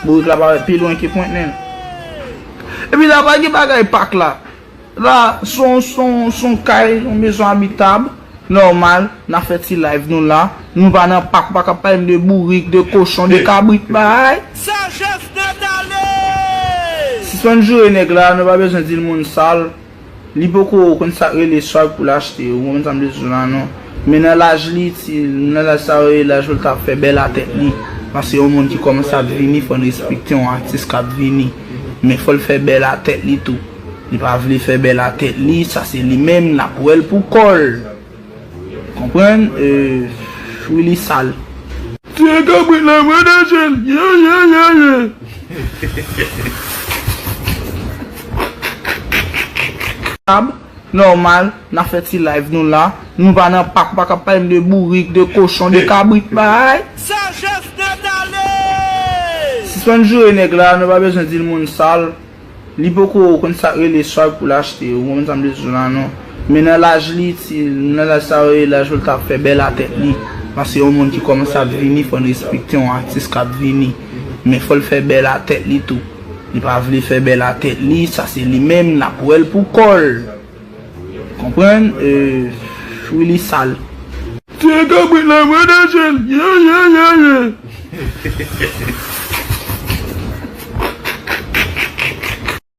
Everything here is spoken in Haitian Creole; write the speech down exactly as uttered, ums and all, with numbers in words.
Bourik la parèt pi lwen ke pwent nen l. Epi la pa gen bagay pak la. La, son, son, son kay, yon mezon abitab, nòmal, n ap fè ti live nou la. Nou pa nan pak, pa ka pale m de bourik, de kochon, de kabrit, bay. Sagesse Nathalie! Sispann joure nèg la, nou pa bezwen di l moun sal. Li poko konn sa k rele swag pou l achte, ou konprann sa m vle di w la non. Men nan laj li, ti, nan laj sa yo, laj pou l ta fè bèl a tèt li. Paske yon moun ki kòmanse ap vini, fò n respekte yon atis k ap vini. Men fò l fè bèl a tèt li tou. Li pa vle fè bèl a tèt li, sa se li menm, l ap wè l pou kò l. Konprann? E, wi, li sal. Tiye kabrit la, mwen deje l. Ye, ye, ye, ye. Tab, nòmal, n ap fè ti live nou la. Nou pa nan pak, pa ka pale m de bourik, de kochon, de kabrit, bay. Sagesse Nathalie! Sispann joure nèg la, nou pa bezwen di l moun sal. Li poko konn sa k rele swag pou l achte, ou konprann sa m vle di w la non. Men nan laj li, ti, nan laj sa yo, laj pou l ta fè bèl a tèt li. Paske yon moun ki kòmanse ap vini, fò n respekte yon atis k ap vini. Men fò l fè bèl a tèt li tou. Li pa vle fè bèl a tèt li, sa se li menm, l ap wè l pou kò l. Konprann? E, wi, li sal. Tiye kabrit la, mwen deje l. Ye, ye, ye, ye.